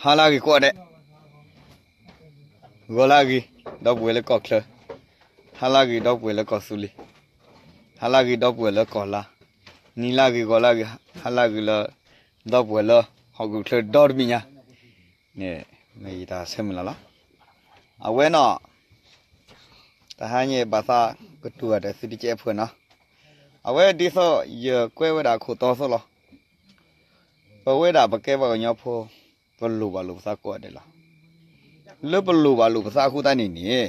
ဟါလၢအဂ့ၤကိးဂၤဒဲး, ဂီၤလၢအဂ့ၤ ဒီပုၢ်ဝဲၢ်လၢကီၢ်ချၢ, ဟါလၢအဂ့ၤ ဒီပုၢ်ဝဲၢ်လၢကီၢ်သူလ့ၤ, ဟါလၢအဂ့ၤ ဒီပုၢ်ဝဲၢ်လၢကီၢ်လါ, နံၤလၢအဂ့ၤ ဂီၤလၢအဂ့ၤ ဟါလၢအဂ့ၤလၢ ဒီပုၢ်ဝဲၢ်လၢ ဟီၣ်ခိၣ်ချၢဒီတဘ့ၣ်ညါန့ၣ် မ့ၢ်ယတၢ်ဆၢမုၢ်လၢ်လီၤ. အဝဲန့ၣ် တဟါညါဘၣ်သးကတိၤဂၤဒီးသုတကဲးဖိနီၤ, အဝဲဒ်သိးယကွဲးဝဲဒၣ်ခိၣ်တီသိးလီၤ. ပဝဲဒၣ်ပကဲပှၤကညီဖိ ပလိၣ်ဘၣ်လိာ်ပသးကိးဂၤဒဲးလီၤ. လၢပလိၣ်ဘၣ်လိာ်ပသးအဃိသတးန့ၣ်န့ၣ်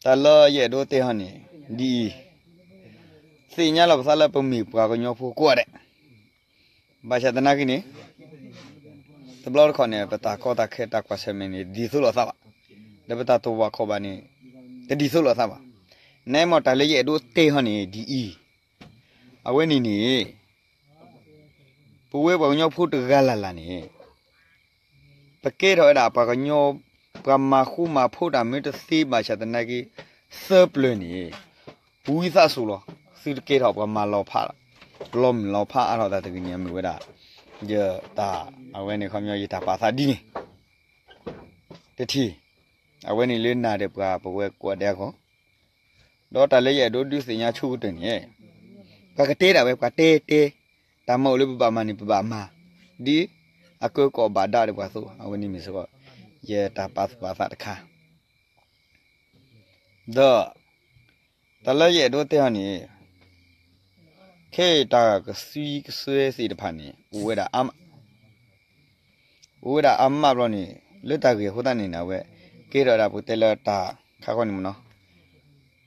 တၢ်လၢယအဲၣ်ဒိးတဲဟီန့ၣ် ဒ်အံၤ, သ့ၣ်ညါလီၤပသးလၢပမ့ၢ်ပှၤကညီဖိကိးဂၤဒဲး, ဘၣ်ဆၣ်သနာ်က့န့ၣ် တဘျီတခီၣ်န့ၣ် ပတၢ်ကီတၢ်ခဲတၢ်ကွၢ်ဆၢၣ်မဲာ်န့ၣ် တဒ်သိးလိာ်သးဘၣ်, ဒီးပတၢ်တိာ်ဘၣ်ခီၣ်ဘၣ်န့ၣ် တဒ်သိးလိာ်သးဘၣ်. နမ့ၢ်တၢ်လၢယအဲၣ်ဒိးတဲဟီန့ၣ် ဒ်အံၤ, အဝဲန့ၣ်န့ၣ် ပဝဲပှၤကညီဖိတဂၤလၢ်လၢ်န့ၣ် ပကဲထီၣ်ဝဲဒၣ်ပှၤကညီ ပှၤမၤဃူမၤဖိးတၢ်မ့ၢ်တသ့ဘၣ်ဆၣ်သနာ်က့ သၢပျၢၤန့ၣ် ဝံသးစူၤလီၤ. သုတကဲထီၣ်ပှၤမၤလီၤဖး လီၤမုၢ်လီၤဖးအါထီၣ်တၢ်တဂ့ၤန့ၣ် အမ့ၢ်ဝဲဒၣ် ယတၢ် အဝဲန့ၣ်ခီပညီ ယတၢ်ပာ်သးဒ်န့ၣ် တထံၣ်, အဝဲန့ၣ်လၢနၤဒီးပှၤပဝဲကိးဂၤဒဲးအဂီၢ်, ဒီးတၢ်လၢယအဲၣ်ဒိးဒုးသ့ၣ်ညါဆိကတၢၢ်န့ၣ် ပှၤကတဲဒၣ်ဝဲ ပှၤတဲတဲ, တၢ်မၤအိၣ်လၢပဘၣ်မၤန့ၣ် ပဘၣ်မၤ, ဒ်အကၢကီၢ်ဘၣ်ဒါဒီးပှၤအသိး အဝဲန့ၣ်မ့ၢ်စ့ၢ်ကီး ယတၢ်ပာ်သူၣ်ပာ်သးတခါ ဒီး တၢ်လၢယအဲၣ်ဒိးတဲဟီန့ၣ် ခဲအံၤတၢ်ကသံကစွဲသ့ၣ်တဖၣ်န့ၣ် အိၣ်ဝဲဒၣ်အါမး, အိၣ်ဝဲဒၣ်အါမးဘျီန့ၣ် လၢတၢ်ဂ့ၢ်အဃိသတးန့ၣ် အဝဲ ကဲထီၣ်ဝဲဒၣ်ပကတဲလၢတၢ်ခါခီန့ၣ်မ့ၢ်နီၤ,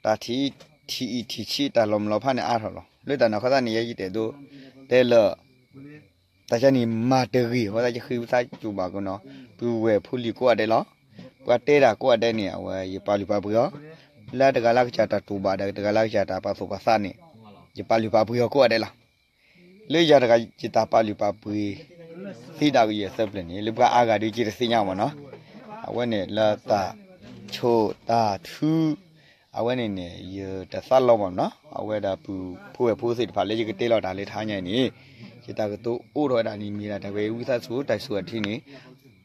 တၢ်ထံၣ်အံၤထံၣ်ဆံး တၢ်လီၤမုၢ်လီၤဖးန့ၣ်အါထီၣ်လီၤ. လၢတၢ်န့ၣ်အဃိသတးန့ၣ် ယဲယတအဲၣ်ဒိးတဲလၢ တၢ်ကန့ၣ်မၤတဂ့ၤအဃိသတး ယဃ့ဝံသးစူၤဘၣ်ကနီၤ ပုၢ်ဝဲၢ်ဖိလံၤကိးဂၤဒဲးလီၤ. ပှၤတဲတၢ်ကိးဂၤဒဲးန့ၣ် အဝဲယပာ်လုၢ်ပာ်ပှ့ၤအီၤ, လၢတဂၤလၢကစၢ်တၢ်တိာ်ဘၣ်ဒီး တဂၤလၢကစၢ်တၢ်ပာ်သူၣ်ပာ်သးန့ၣ် ယပာ်လုၢ်ပာ်ပှ့ၤအီၤကိးဂၤဒဲးလီၤ. လၢယၤတဂၤယတၢ်ပာ်လုၢ်ပာ်ပှ့ၤ သ့ဒၣ်ကယဲၢ်သၢပျၢၤန့ၣ် လၢပှၤအါဂၤဒီးယတသ့ၣ်ညါမ့ၢ်နီၤ, အဝဲန့ၣ်လၢတၢ်ဆိၣ်တၢ်ထု အဝဲန့ၣ်န့ၣ် ယတသးလီမ့ၢ်နီၤ, အဝဲဒၣ်ပုၢ်ဖိဝဲၢ်ဖိသ့ၣ်တဖၣ်လၢယကတဲလီၤတၢ်လၢတဟါညါအံၤန့ၣ် ယတၢ်ကတိၤအိၣ်ထီၣ်ဝဲဒၣ်န့ၣ် မ့ၢ်ဒၣ်တၢ်ဝဲဝံသးစူၤတၢ်ဆိၣ်ဂ့ၤထံန့ၣ်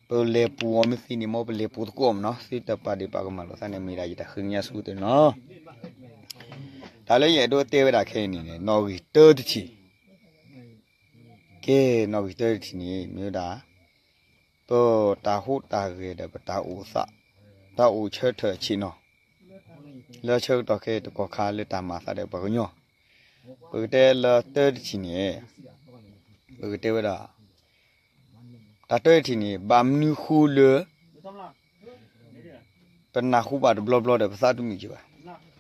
ပလဲၤပူၤအီၤမ့ၢ်သ့န့ၣ် မ်ပလဲၤပူၤသကိးမ့ၢ်နီၤ, သုတပာ်ဒ့ၣ်ပာ်ကမၣ်လိာ်သးန့ၣ် မ့ၢ်ဒၣ်ယတၢ်ဃ့ကညးဆိကတၢၢ်န့ၣ်လီၤ. တၢ်လၢယအဲၣ်ဒိးတဲဝဲဒၣ်ခဲအံၤန့ၣ် နီၣ်ဂံၢ်တၢတထံၣ်, ကဲ နီၣ်ဂံၢ်တၢတထံၣ်န့ၣ် မ့ၢ်ဝဲဒၣ် ပတၢ်ဟူးတၢ်ဂဲၤဒီးပတၢ်အိၣ်သး တၢ်အိၣ်ဆၢထၢၣ်ဆ့ၣ်နီၤ လၢဆၢကတီၢ်ခဲအံၤတကီၢ်ခါလၢတၢ်မၤအသးဒီးပှၤကညီ, ပကတဲလၢတၢတထံၣ်န့ၣ် ပကတဲဝဲဒၣ် တၢ်တၢတထံၣ်န့ၣ် ဘၣ်မနုၤဃိလၢ ပနၢ်ဟူဘၣ်တဘျီဘျီဒီးပသးတမုာ်က့ၤဘၣ်,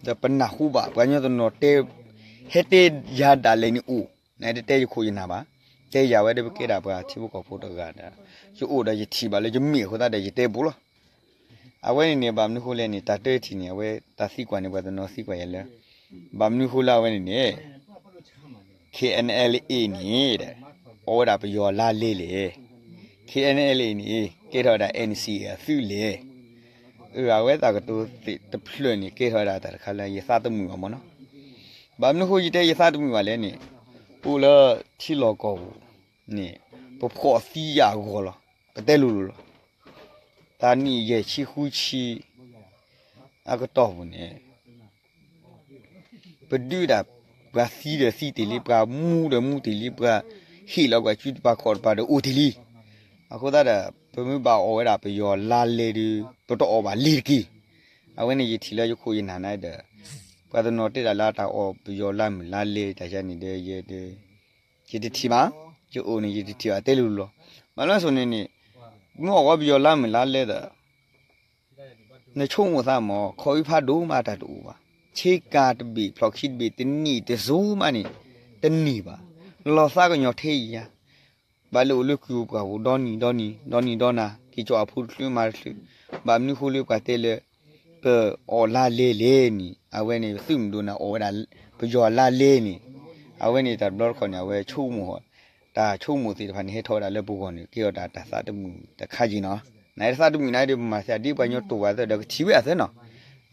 ဒီးပနၢ်ဟူဘၣ် ပှၤကညီတနီၤတဲ ဟဲတဲယၤဒၣ်လဲာ်န့ၣ်အိၣ်, နတတဲယခိၣ်ယနၢ်ဘၣ်, တဲယၤဝဲဒီးပကဲဒၣ်ပှၤထံဖိကီၢ်ဖိတဂၤဒီး ယအိၣ်ဒီးယထံၣ်ဘၣ်လၢယမဲာ်အဃိသတးဒီးယတဲပူၤလီၤ. အဝဲန့ၣ်န့ၣ် ဘၣ်မနုၤဃိလဲၣ်န့ၣ် တၢ်တၢတထံၣ်န့ၣ် အဝဲတၢ်သံကွၢ်န့ၣ် ပှၤတနီၤသံကွၢ်ယၤလၢ ဘၣ်မနုၤဃိလၢအဝဲန့ၣ်န့ၣ် K N L A န့ၣ် အီၣ်ဝဲဒၣ်ပယီၤလါလဲလဲၣ်, K N L A န့ၣ် ကဲထီၣ်ဝဲဒၣ် N C A အသုးလဲၣ်. အဝဲတၢ်ကတိၤသ့ၣ်တဖျၢၣ်န့ၣ် ကဲထီၣ်ဝဲဒၣ်တၢ်တခါလၢယသးတမုာ်ဘၣ်မ့ၢ်နီၤ. ဘၣ်မနုၤဃိယတဲယသးတမုာ်ဘၣ်လဲၣ်န့ၣ် အိၣ်လၢထံလီၢ်ကီၢ်ပူၤန့ၣ် ပဖှီၣ်သံယာ်အဂီၢ်လီၤ. ပတဲလိၤလိၤလီၤ. တၢ်နံၣ်ယဲၢ်ဆံဃုဆံ အကတီၢ်ပူၤန့ၣ် ပဒုးဒၣ်ပှၤသံဒီးသံတ့ၢ်လံ, ပှၤမူဒီးမူတ့ၢ်လံ, ပှၤဟ့ၣ်လီၤကွံာ်စုတပၤခီၣ်တပၤဒီးအိၣ်တ့ၢ်လံ. အဃိသတးဒီး ပမ့ၢ်ဘၣ်အီၣ်ဝဲဒၣ်ပယီၤလါလဲဒီး ပတအီၣ်ဘၣ်လ့ၤတက့ၢ်. အဝဲန့ၣ်ယထံၣ်လၢယခိၣ်ယနၢ်န့ၣ်ဒီး ပှၤတနီၤတဲဒၣ်လၢတၢ်အီၣ်ပယီၤလါမုၢ်လါလဲတၢ်ယၤန့ၣ်ဒီး ယတထံၣ်ဘၣ်, ယအိၣ်န့ၣ်ယတထံၣ်ဘၣ် တဲလိၤလိၤလီၤ. မ့ၢ်လၢစိၤန့ၣ်န့ၣ် မ့ၢ်အီၣ်ဝဲပယီၤလါမုၢ်လါလဲဒီး နဆိကမိၣ်သးမ့ၢ် ခီအုဖးဒိၣ်မးတၢ်တအိၣ်ဘၣ်. ဆ့ကၤတဘ့ၣ် ဖျီၣ်ခံတဘ့ၣ် တနံၣ်တစိၤမးန့ၣ် တန့ၢ်ဘၣ်. လီၤသးကညီၤထဲအံၤယါ ဘၣ်လၢအိၣ်လၢကွံာ်ပှၢ်ပူၤ ဒီနံၤဒီနံၤ ဒီနံၤဒီနၤ က့ၤကၠီအဖိတချုးမၤတချုး, ဘၣ်မနုၤဃိလၢပှၤတဲလၢ ပအီၣ်လါလဲလဲၣ်န့ၣ် အဝဲန့ၣ် သုးမုၢ်ဒိၣ်န့ၣ် အီၣ်ဝဲဒၣ်ပယီၤလါလဲန့ၣ်, အဝဲန့ၣ်တၢ်တဘျီတခီၣ်န့ၣ် အဝဲဆိကမိၣ် တၢ်ဆိကမိၣ်သ့ၣ်တဖၣ်န့ၣ် ဟဲထီၣ်ဝဲဒၣ်လၢပဂီၢ်န့ၣ် ကဲထီၣ်ဒၣ်တၢ်သးတမုာ်တခါက့ၤနီၤ. နသးတမုာ်နၤဒီး ပမၤသးဒ်ပှၤကညီတိာ်ပာ်သးဒီးကထံၣ်ဝဲအသးနီၤ.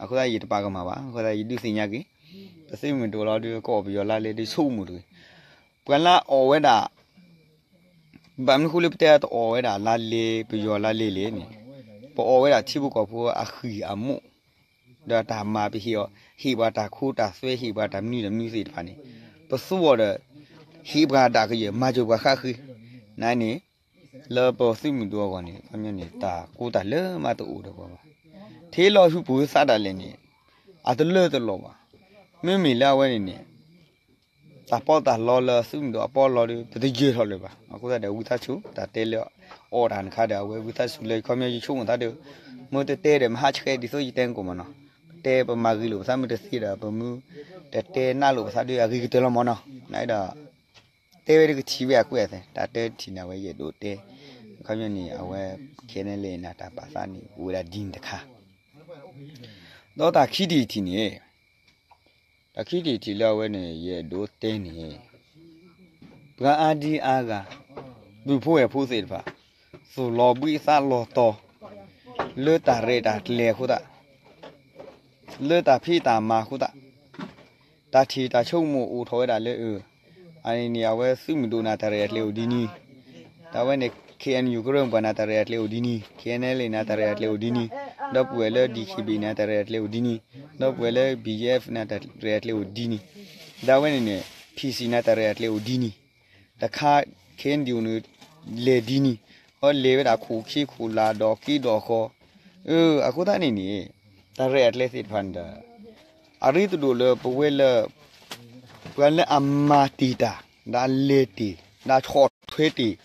အဃိသတးယတပာ်ကမၣ်ဘၣ်, အဃိသတးယဒုးသ့ၣ်ညါက့ၤ ပသုးမုၢ်ဒိၣ်လီၤဒီး ကအီၣ်ပယီၤလါလဲဒီးဆိကမိၣ်တဂ့ၤ. ပှၤလၢအီၣ်ဝဲဒၣ် ဘၣ်မနုၤဃိလၢပတဲတအီၣ်ဝဲဒၣ်လါလဲ ပယီၤလါလဲလဲၣ်န့ၣ်, ပအီၣ်ဝဲဒၣ်ထံဖိကီၢ်ဖိအဃံၢ်အမူး, ဒီးတၢ်မၤပဟ့ၣ်အီၤ, ဟ့ၣ်ပှၤတၢ်ခိတၢ်သွဲ ဟ့ၣ်ပှၤတၢ်မနုၤတၢ်မနုၤသ့ၣ်တဖၣ်န့ၣ်, ပသူအီၤဒီး ဟ့ၣ်ပှၤဒၣ်ကယဲၢ် မၤစၢၤပှၤဃၣ်ဃ့, နန့ၣ် လၢပသုးမုၢ်ဒိၣ်အဂီၢ်န့ၣ် ခီပညီန့ၣ် တၢ်ကိတၢ်လၢမးတအိၣ်ဒီးပှၤဘၣ်. ထံလီၤဟုပူၤသးဒၣ်လဲာ်န့ၣ် အတလၢတလီၢ်ဘၣ်. မ့မ့ၢ်လၢအဝဲန့ၣ်န့ၣ် တၢ်ပီးတၢ်လီလၢသုးမုၢ်ဒိၣ်အပီးလီဒီး ပတယၢၤထီၣ်လၢၤဘၣ်. အဃိသတးဒီး ဝံသးစူၤ တၢ်တဲလၢအီၣ်တၢ်တခါဒီး အဝဲဝံသးစူၤလၢ ခီပညီယဆိကမိၣ်သးဒီး မ့ၢ်တတဲဒီးမဟါဆှဲဒ်သိးယတဲနကိာ်မးနီၤ, ပတဲပမၤဂ့ၤလိာ်ပသး မ့ၢ်တသ့ဒီး ပမ့ၢ်တတဲနးလိာ်ပသးဒီး အဂ့ၤကတၢၢ်လီၤမးနီၤ. နဒီး တဲဝဲဒၣ်ကထံၣ်ဝဲအကွဲးအသဲ တၢ်တဲတထံၣ်န့ၣ် အဝဲယအဲၣ်ဒိးတဲ, ခီပညီန့ၣ် အဝဲ ခဲန့ၣ်လၢနတၢ်ပာ်သးန့ၣ် အိၣ်ဝဲဒၣ်ဒ်န့ၣ်တခါ, ဒီးတၢ်ခံထံၣ်တထံၣ်န့ၣ်, တၢ်ခံထံၣ်တထံၣ်လၢအဝဲန့ၣ် ယအဲၣ်ဒိးတဲန့ၣ် ပှၤအါဒံအါဂၤ, ပုၢ်ဖိဝဲၢ်ဖိသ့ၣ်တဖၣ်, သူၣ်လီၤဘှံးသးလီၤတီၤ လၢတၢ်ရဲၣ်တၢ်ကျဲၤအဃိသတး, လၢတၢ်ဖံးတၢ်မၤအဃိသတး, တၢ်ထံၣ်တၢ်ဆိကမိၣ်အိၣ်ထီၣ်ဝဲဒၣ်လၢ အန့ၣ်န့ၣ် အဝဲသုးမုၢ်ဒိၣ်နၤတၢ်ရဲၣ်တၢ်ကျဲၤအိၣ်ဒ်န့ၣ်, ဒီးအဝဲန့ၣ် ခ့ၣ်အဲၣ်ယူၣ်ကရၢမိၢ်ပှၢ်နၤတၢ်ရဲၣ်တၢ်ကျဲၤအိၣ်ဒ်န့ၣ်, ခ့ၣ်အဲၣ်အဲလ်အ့ၣ်နၤတၢ်ရဲၣ်တၢ်ကျဲၤအိၣ်ဒ်န့ၣ်, ဒီပုၢ်ဝဲၢ်လၢ ဒီခံဘံၣ် နၤတၢ်ရဲၣ်တၢ်ကျဲၤအိၣ်ဒ်န့ၣ်, ဒီပုၢ်ဝဲၢ်လၢ ဘံၣ်ယဲၣ်အ့ၣ် နၤတၢ်ရဲၣ်တၢ်ကျဲၤအိၣ်ဒ်န့ၣ်, ဒီးအဝဲန့ၣ်န့ၣ် ဖံၣ်စံၣ် နၤတၢ်ရဲၣ်တၢ်ကျဲၤအိၣ်ဒ်န့ၣ်, တခါ ခ့ၣ်အဲၣ်ယူၣ်န့ၣ် လဲၤဒ်န့ၣ်, အလဲၤဝဲဒၣ်ခိၣ်ခံခိၣ်လာ်ဒီးက့ဒီးဃီ, အဃိသတးန့ၣ်န့ၣ် တၢ်ရဲၣ်တၢ်ကျဲၤသ့ၣ်တဖၣ်န့ၣ်ဒီး အရ့တဒိၣ်လၢပဝဲလၢ ပှၤလၢအမၤတ့ၢ်တၢ်, ဒီးအလဲၤတ့ၢ်, ဒီးဆီၣ်ထွဲတ့ၢ်,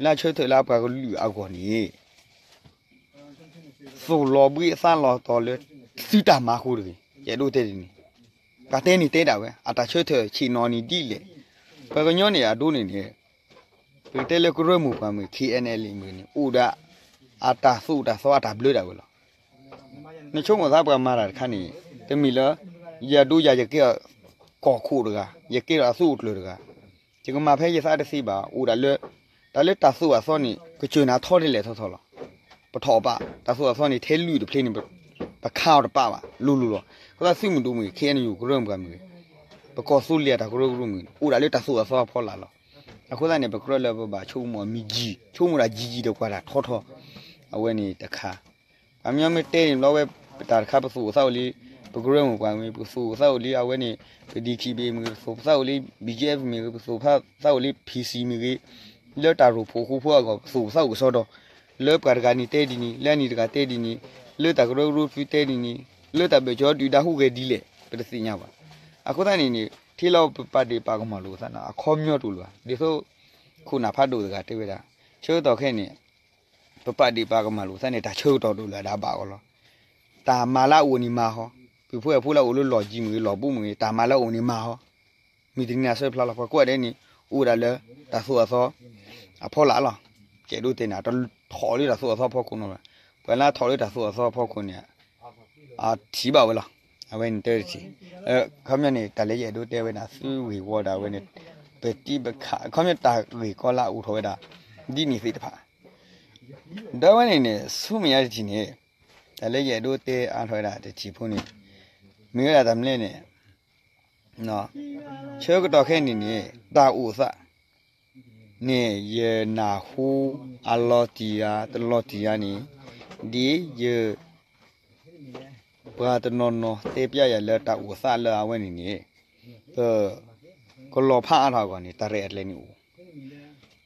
လၢအဆၢထၢၣ်လၢအပှၤကလုာ်အဂီၢ်န့ၣ် သူၣ်လီၤဘှံးသးလီၤတီၤလၢ သုတၢ်မၤအဃိတဂ့ၤ, ယအဲၣ်ဒိးတဲဒ်န့ၣ်, ပှၤတဲန့ၣ်တဲဒၣ်ဝဲ အတၢ်ဆၢထၢၣ်ဆ့ၣ်နီၤန့ၣ်ဒ်လဲၣ်, ပှၤကညီန့ၣ်အဒိန့ၣ်န့ၣ် ပကတဲလၢကရၢမိၢ်ပှၢ်မ့ၢ် ခ့ၣ်အဲၣ်အဲလ်အ့ၣ်မ့ၢ်န့ၣ် အိၣ်ဒီး အတၢ်သိၣ်တၢ်သီအတၢ်ဘျၢဒၣ်ဝဲလီၤ. နဆိကမိၣ်သးပှၤမၤတၢ်တခါန့ၣ် တမ့ၢ်လၢ ယဒိယၤယကဲအီၤ ကီၢ်ခိၣ်တဂၤ, ယကဲဒီးအသိၣ်အကျၢၤတဂၤ, ယကမၤဖဲယသးတသ့ဘၣ်, အိၣ်ဒၣ်လၢ တၢ်လၢတၢ်သိၣ်အသီန့ၣ် ကစၢၢ်နၤထီထဲလဲၣ်ထီထီလီၤ. ပထီၣ်ပာ် တၢ်သိၣ်အသီန့ၣ် ထဲလုၢ်တဖျ့န့ၣ် ပခါအီၤတပာ်ဘၣ် လိၤလိၤလီၤ. အဃိသတးသုးမုၢ်ဒိၣ်မ့ၢ်ဂ့ၤ ခ့ၣ်အဲၣ်ယူၣ်ကရၢမိၢ်ပှၢ်မ့ၢ်ဂ့ၤ, ပကီၢ်သူလ့ၤအတၢ်ကရၢကရိမ့ၢ်ဂ့ၤန့ၣ် အိၣ်ဒၣ်လၢတၢ်သိၣ်အသီအဖီလာ်လီၤ. အဃိသတးန့ၣ် ပကြၢးလၢပဘၣ်ဆိကမိၣ်အမံၤယံၤ, ဆိကမိၣ်တၢ်ယံၤယံၤဒီးကွၢ်တၢ်ထီထီ, အဝဲန့ၣ်တခါ ပှၤမ့ၢ်မ့ၢ်တဲန့ၣ်ဘျီဝဲ ပတၢ်တခါပသူၣ်အိၣ်သးအိၣ်လံ, ပကရၢမိၢ်ပှၢ်မ့ၢ် ပသူၣ်အိၣ်သးအိၣ်လံ အဝဲန့ၣ်, ပ ဒီခံဘံၣ် မ့ၢ်ဂ့ၤ ပသူၣ်ပသးအိၣ်လံ, ဘံၣ်ယဲၣ်အ့ၣ် မ့ၢ်ဂ့ၤ ပသူၣ်ပသးအိၣ်လံ, ဖံၣ်စံၣ် မ့ၢ်ဂ့ၤ, လၢတၢ်ရိၣ်ဖှိၣ်ဃိဖိအဂီၢ် ပသူၣ်ပသးအိၣ်ကစီဒီ, လၢပှၤတဂၤန့ၣ်တဲဒ်န့ၣ် လၢအနံၤတဂၤတဲဒ်န့ၣ်, လၢတၢ်ကရၢကရိသုတဲဒ်န့ၣ်, လၢတၢ်ဘၢၣ်စၢၤဒုၣ်ဒါဟူးဂဲၤဒ်လဲၣ် ပတသ့ၣ်ညါဘၣ်. အဃိသတးန့ၣ်န့ၣ် ထဲလီၤပပာ်ဒ့ၣ်ပာ်ကမၣ်လိာ်ပသးန့ၣ် အခီပညီတအိၣ်လၢၤဘၣ်. ဒ်သိး ခိၣ်နၢ်ဖးဒိၣ်တဂၤတဲဝဲဒၣ်, ဆၢကတီၢ်ခဲအံၤန့ၣ် ပပာ်ဒ့ၣ်ပာ်ကမၣ်လိာ်ပသးန့ၣ် တၢ်ဆၢကတီၢ်တအိၣ်လၢၤဒၣ်ဘၣ်အီၤလီၤ. တၢ်မၤလၢအအိၣ်န့ၣ်မၤဟီ, ပုၢ်ဖိဝဲၢ်ဖိလၢအအိၣ်လၢလီၢ်ကံမ့ၢ်ဂ့ၤ လီၢ်ဘူးမ့ၢ်ဂ့ၤ တၢ်မၤလၢအအိၣ်န့ၣ်မၤဟီ, မုၢ်တနံၤအဆၢဖျါလီၤ. ပှၤကိးဂၤဒဲးန့ၣ် အိၣ်ဒၣ်လၢတၢ်သိၣ်အသီအဖီလာ်လီၤ. ကဲဒိးတဲန့ၣ် တထီၣ်လၢတၢ်သိၣ်အသီဖီခိၣ်နီၤလီၤ. ပှၤလၢထီၣ်လၢတၢ်သိၣ်အသီဖီခိၣ်န့ၣ် အထံၣ်ဘၣ်ဝဲလီၤ. အဝဲန့ၣ်တၢတထံၣ်, ခီပညီန့ၣ် တၢ်လၢယအဲၣ်ဒိးတဲဝဲဒၣ် သုဂ့ၢ်ဝီဒၣ်ဝဲန့ၣ် ပတံပခါ ခီပညီတၢ်ဂ့ၢ်ကီလၢအအိၣ်ထီၣ်ဝဲဒၣ် ဒ်န့ၣ်သ့ၣ်တဖၣ် ဒီးဝဲန့ၣ်န့ၣ် ဆူမဲာ်ညါတထံၣ်န့ၣ် တၢ်လၢယအဲၣ်ဒိးတဲအါထီၣ်ဝဲဒၣ်တထံၣ်ဖိန့ၣ် မ့ၢ်ဝဲဒၣ်တၢ်မနုၤလဲၣ်န့ၣ် ဆၢကတီၢ်ခဲအံၤန့ၣ်န့ၣ် တၢ်အိၣ်သးန့ၣ် ယနၢ်ဟူအလီၤတံၢ်ဧါ တလီၤတံၢ်ဧါန့ၣ် ဒ်ယ ပှၤတနီၤနီၤတဲပျဲယၤလၢတၢ်အိၣ်သးလၢအဝဲန့ၣ်န့ၣ် ပကလီၤဖးအါထီၣ်အဂီၢ်န့ၣ် တၢ်ရဲၣ်အကျဲၤန့ၣ်အိၣ်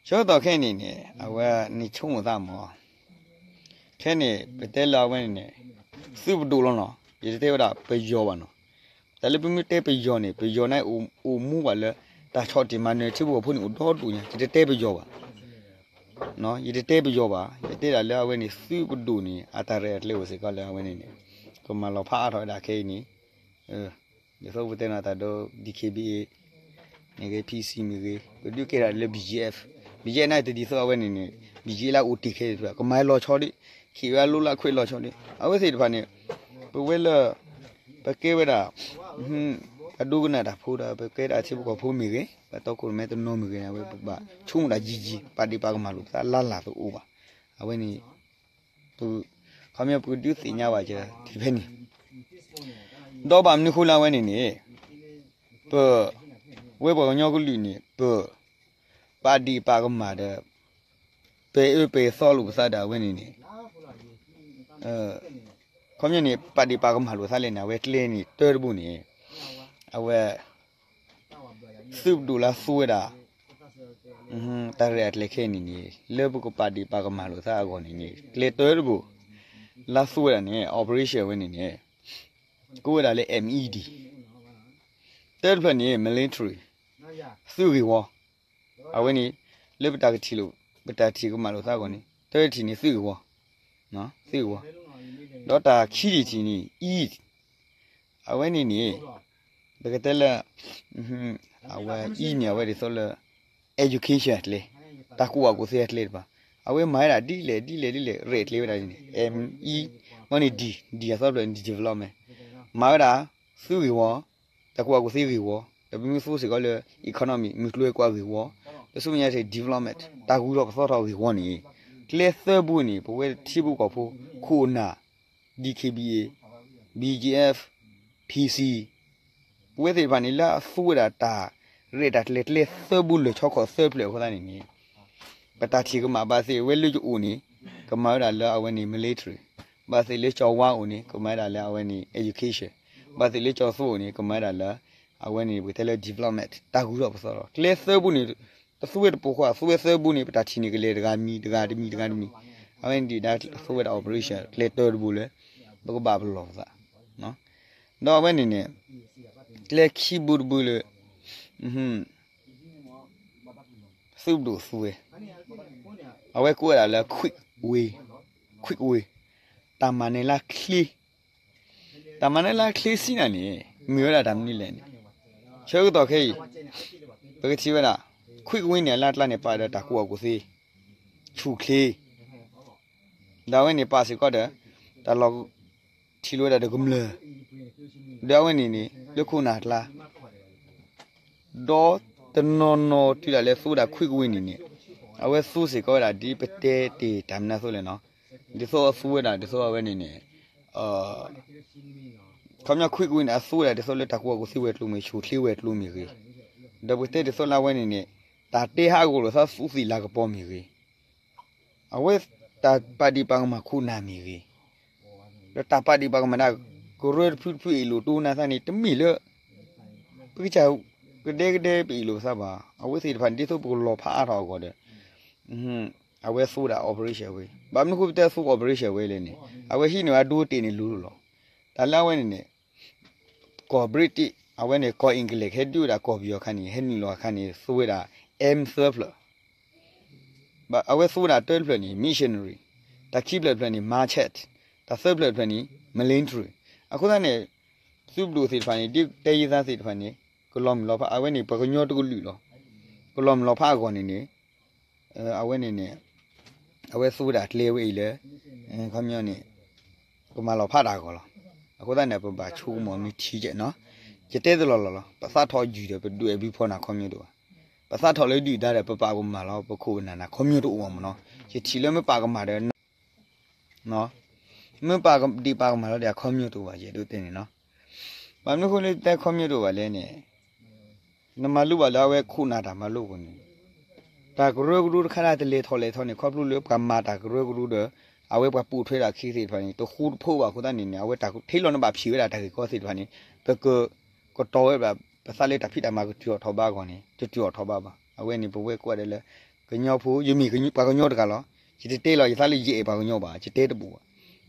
ဆၢကတီၢ်ခဲအံၤန့ၣ်န့ၣ် အဝဲန့ၣ်ဆိကမိၣ်သးမး ခဲန့ၣ် ပတဲလၢအဝဲန့ၣ်န့ၣ် သုးပဒိၣ်လီၤနီၤ ယတတဲဝဲဒၣ်ပယီၤဘၣ်နီၤ တၢ်လၢပမ့ၢ်တဲပယီၤန့ၣ် ပယီၤန့ၣ်အိၣ်မူဘၣ်လၢ တၢ်ဆီၣ်တံၢ်မၤနၢၤထံဖိကီၢ်ဖိန့ၣ်အိၣ်ဒီဒူၣ်ညါ ယတတဲပယီၤဘၣ် ယတတဲပယီၤဘၣ် ယတဲဒၣ်လၢအဝဲန့ၣ် သုးပဒိၣ်န့ၣ် အတၢ်ရဲၣ်အကျဲၤအိၣ်စ့ၢ်ကီးလၢအဝဲန့ၣ်န့ၣ် ကမၤလီၤဖးအါထီၣ်ဝဲဒၣ်ခဲအံၤန့ၣ် ဒ်သိးပတဲနီၤတၢ်ဒီး ဒီခံဘံၣ်အ့ၣ် မ့ၢ်ဂ့ၤ ဖံၣ်စံၣ်မ့ၢ်ဂ့ၤ ပဒုးကဲထီၣ်လၢ ဘံၣ်ယဲၣ်အ့ၣ် ဘံၣ်ယဲၣ်အ့ၣ် န့ၣ်တဒ်သိးအဝဲန့ၣ်န့ၣ် ဘံၣ်ယဲၣ်အ့ၣ်လၢအအိၣ်တ့ၢ်ခဲအံၤတဖၣ် ကမၤလီၤဆီဒံး ခံဝဲအလိလၢခွဲးလီၤဆီဒံး အဝဲသ့ၣ်တဖၣ်န့ၣ် ပဝဲလၢ ပကဲဝဲဒၣ် ပှၤဒိကနၣ်တၢ်ဖိဒီး ပကဲဒၣ်ထံဖိကီၢ်ဖိမ့ၢ်ဂ့ၤ ပှၤတီခိၣ်ရိၣ်မဲတနီၤမ့ၢ်ဂ့ၤန့ၣ် အဝဲပဘၣ်ဆိကမိၣ်တၢ်ယံာ်ယံာ် ပာ်ဒ့ၣ်ပာ်ကမၣ်လိာ်ပသးလၢ်လၢ်တအိၣ်ဘၣ် အဝဲန့ၣ် ခီပညီပကဒုးသ့ၣ်ညါဘၣ်စၢၤ တုၤဖဲန့ၣ် ဒီးဘၣ်မနုၤဃိလၢအဝဲန့ၣ်န့ၣ် ပ ဝဲပှၤကညီကလုာ်န့ၣ် ပ ပာ်ဒ့ၣ်ပာ်ကမၣ်ဒီး ပအၢပသီလိာ်ပသးဒီးအဝဲန့ၣ်န့ၣ် ခီပညီန့ၣ် ပာ်ဒ့ၣ်ပာ်ကမၣ်လိာ်သးလဲၣ်န့ၣ် အဝဲကျဲန့ၣ်တၢတဘိန့ၣ် အဝဲ သုးပဒိၣ်လၢသူဝဲဒၣ် တၢ်ရဲၣ်တၢ်ကျဲၤခဲအံၤန့ၣ်န့ၣ် လၢပကပာ်ဒ့ၣ်ပာ်ကမၣ်လိာ်သးအဂီၢ်န့ၣ်န့ၣ် ကျဲတၢတဘိ လၢသူဝဲဒၣ်န့ၣ် operation ဝဲန့ၣ်န့ၣ် ကိးဝဲဒၣ်လၢ M E D တၢတဖျၢၣ်န့ၣ် military သုးဂ့ၢ်ဝီ အဝဲန့ၣ် လၢပတၢ်ကထံၣ်လိာ် ပတၢ်ထံၣ်ကမၣ်လိာ်သးအဂီၢ်န့ၣ် တၢတထံၣ်န့ၣ်သုးဂ့ၢ်ဝီ သုးဂ့ၢ်ဝီ ဒီးတၢ်ခံထံၣ်တထံၣ်န့ၣ် E အဝဲန့ၣ်န့ၣ် ပကတဲလၢ အဝဲ E န့ၣ် အဝဲဒ်သိးလၢ education အကျဲ တၢ်ကူၣ်ဘၣ်ကူၣ်သ့အကျဲတဖၣ် အဝဲမၤဝဲဒၣ်ဒ်လဲၣ်ဒ်လဲၣ်ဒ်လဲၣ် ရဲၣ်ကျဲၤဝဲဒၣ်န့ၣ် M E မ့ၢ်န့ၣ် D D အသီတဖျၢၣ်န့ၣ် development မၤဝဲဒၣ် သုးဂ့ၢ်ဝီ တၢ်ကူၣ်ဘၣ်ကူၣ်သ့ဂ့ၢ်ဝီ ဒီးပမ့ၢ်သူစ့ၢ်ကီးလၢ economy မုၢ်ကျိၤဝဲၤကွာ်ဂ့ၢ်ဝီ ဒီးဆူမဲာ်ညါတ့ၢ် development တၢ်ဂုၤထီၣ်ပသီထီၣ်ဂ့ၢ်ဝီန့ၣ် ကျဲသၢဘိန့ၣ် ပဝဲထံဖိကီၢ်ဖိ ခိၣ်နၢ် D K B A B G F P C ပဝဲသ့ၣ်တဖၣ်န့ၣ် လၢအသူဝဲဒၣ်တၢ်ရဲၣ်တၢ်ကျဲၤကျဲသၢဘိလၢာ်ဆီခီၣ်သၢဖျၢၣ်အဃိသတးန့ၣ်န့ၣ် ပတၢ်ထံၣ်ကမၣ်ဘၣ်သ့ၣ်ဝဲလၢယအိၣ်န့ၣ် ကမၤဝဲဒၣ်လၢအဝဲန့ၣ် military ဘၣ်သ့ၣ်လၢကၠီၤဝါအိၣ်န့ၣ် ကမၤဝဲဒၣ်လၢအဝဲန့ၣ် education ဘၣ်သ့ၣ်လၢကၠီၤသူအိၣ်န့ၣ် ကမၤဝဲဒၣ်လၢ အဝဲန့ၣ် ပကတဲလၢ development တၢ်ဂုၤထီၣ်ပသီထီၣ် ကျဲသၢဘိန့ၣ် တသူဝဲတပိာ်ဃီ အသူဝဲသၢဘိန့ၣ် ပတၢ်ထံၣ်န့ၢ်ကလဲၤတဂၤမံၤတဂၤတမံၤတဂၤတမံၤ အဝဲန့ၣ်ဒ်ဒၣ်သူဝဲဒၣ် operation ကျဲတၢတဘိလၢ ပကဘၣ်ပလီၢ်ပသး ဒီးအဝဲန့ၣ်န့ၣ် ကျဲခံဘိတဘိလၢ သုးပဒိၣ်သူဝဲ အဝဲကိးဝဲဒၣ်လၢ quick win quick win တၢ်မၤနၢၤလၢချ့ တၢ်မၤနၢၤလၢချ့စံးနၤန့ၣ် မ့ၢ်ဝဲဒၣ်တၢ်မနုၤလဲၣ်န့ၣ် ဆၢကတီၢ်ခဲအံၤ ပကထံၣ်ဝဲဒၣ် quick win န့ၣ် အလၢအကျါန့ၣ် ပာ်ဒီးတၢ်ကူၣ်ဘၣ်ကူၣ်သ့ ဆူၣ်ချ့ ဒီးအဝဲန့ၣ်ပာ်စ့ၢ်ကီးဒီး တၢ်လီၢ် ထံၣ်လိာ်ဝဲဒၣ်ဒီးကမျၢၢ် ဒီးအဝဲန့ၣ်န့ၣ် လၢခိၣ်နၢ်အကျါ ဒီးတနီၤနီၤတုၤဒၣ်လဲာ်သူဝဲဒၣ် quick win န့ၣ်န့ၣ် အဝဲသူစ့ၢ်ကီးဝဲဒၣ်ဒ်ပတဲတ့ၢ်တၢ်မနုၤအသိးလဲၣ်နီၤ ဒ်သိးသူဝဲဒၣ်ဒ်သိးအဝဲန့ၣ်န့ၣ် ခီပညီ quick win န့ၣ် အသူဝဲဒၣ်ဒ်သိးလၢတၢ်ကူၣ်ဘၣ်ကူၣ်သ့ဝဲၤကျိၤမ့ၢ်ဂ့ၤ ဆူၣ်ချ့ဝဲၤကျိၤမ့ၢ်ဂ့ၤ ဒီးပကတဲဒ်သိးလၢအဝဲန့ၣ်န့ၣ် တၢ်တဲဟးဂီၤလိာ်သးသူးသ့ၣ်လၤကပီၤမ့ၢ်ဂ့ၤ အဝဲတၢ်ပာ်ဒ့ၣ်ပာ်ကမၣ်ခိၣ်နၢ်မ့ၢ်ဂ့ၤ ဒီးတၢ်ပာ်ဒ့ၣ်ပာ်ကမၣ်ဒၣ် ကရၢတဖုတဖုအ့ၣ်လိာ်တိနၤသးန့ၣ် တမ့ၢ်လၢ ပကစၢ်ကဒဲကဒဲပအ့ၣ်လိာ်ပသးဘၣ် အဝဲသ့ၣ်တဖၣ်န့ၣ် ဒ်သိးပကလီၤဖးအါထီၣ်အဂီၢ်ဒီး အဝဲသူဝဲဒၣ် operation ဝဲ ဘၣ်မနုၤဃိပတဲသူ operation ဝဲလဲၣ်န့ၣ် အဝဲဟံးန့ၢ်ဝဲဒၣ်ဒိတ့ၢ်န့ၣ်လူၤလီၤ တၢ်လၢအဝဲန့ၣ်န့ၣ် ကီၢ် British အဝဲန့ၣ် ကီၢ် English ဟဲဒုးဝဲဒၣ်ကီၢ်ပယီၤအခါန့ၣ် ဟဲနုာ်လီၤအခါန့ၣ် သူဝဲဒၣ် M သၢဖျၢၣ် အဝဲသူဝဲဒၣ်တၢတဖျၢၣ်န့ၣ် missionary တၢ်ခံဖျၢၣ်တဖျၢၣ်န့ၣ် merchant တၢ်သၢဖျၢၣ်တဖျၢၣ်န့ၣ် military အဃိသတးန့ၣ် သုးပဒိၣ်သ့ၣ်တဖၣ်န့ၣ် ဒ်တဲယံသးသ့ၣ်တဖၣ်န့ၣ် ကလီၤမုၢ်လီၤဖး အဝဲန့ၣ် ပှၤကညီတကလုာ်လီၤ ကလီၤမုၢ်လီၤဖးအဂီၢ်န့ၣ်န့ၣ် အဝဲန့ၣ်န့ၣ် အဝဲသူဝဲဒၣ်ကျဲဝဲအံၤလၢ ခီပညီန့ၣ် ကမၤလီၤဖးတၢ်အဂီၢ်လီၤ. အဃိသတးန့ၣ် ပဘၣ်ဆိကမိၣ်မ့ၢ်ထံကဲနီၤ ယတဲတလီၢ်လီၢ်လီၤ ပသးထီၣ်ယုၢ်ဒီး ပဒုးအဲၣ်ဘုဖီနၢ်ခီပညီတအိၣ်ဘၣ်. ပသးထီၣ်လၢဒုၣ်ဒါဒီး ပပာ်ကမၣ်လီၤ ပခိၣ်ပနၢ်နၢ်ခီပညီတအိၣ်ဘၣ်မ့ၢ်နီၤ. ယထံၣ်လၢမ့ၢ်ပာ်ကမၣ်ဒီး မ့ၢ်ပာ်ဒ့ၣ်ပာ်ကမၣ်လီၤဒီး အခီပညီတအိၣ်ဘၣ် ယအဲၣ်ဒိးတဲန့ၣ်နီၤ. ဘၣ်မနုၤဃိလၢတဲခီပညီတအိၣ်ဘၣ်လဲၣ်န့ၣ် နမၤလိဘၣ်လၢအဝဲခိၣ်နၢ်တၢ်မၤလိအပူၤန့ၣ် တၢ်ကရၢကရိတခါတၢ်တလဲၤထီၣ်လဲၤထီန့ၣ် ခီဖျိလၢပှၤမၤတၢ်ကရၢကရိဒီး အဝဲပှၤပိာ်ထွဲဒၣ်ခံသ့ၣ်တဖၣ်န့ၣ် တဃူတဖိးဘၣ်အဃိသတးန့ၣ်န့ၣ် အဝဲတၢ်ထံၣ်လီၤန့ၣ်ဘၣ်ဖံးဝဲဒၣ်တၢ်ဂ့ၢ်ကီသ့ၣ်တဖၣ်န့ၣ် ပက ကတီၤဝဲဘၣ် ပသးလၢတၢ်ဖံးတၢ်မၤကတုၤအီၤထီၣ်ဘးအဂီၢ်န့ၣ် တတုၤအီၤထီၣ်ဘးဘၣ်. အဝဲန့ၣ်ပဝဲကိးဂၤဒဲးလၢ ကညီဖိ ယမ့ၢ်ပှၤကညီတဂၤလီၤ. ယတတဲလီၤယသးလၢယအဲၣ်ပှၤကညီဘၣ် ယတဲတဘူးဘၣ်.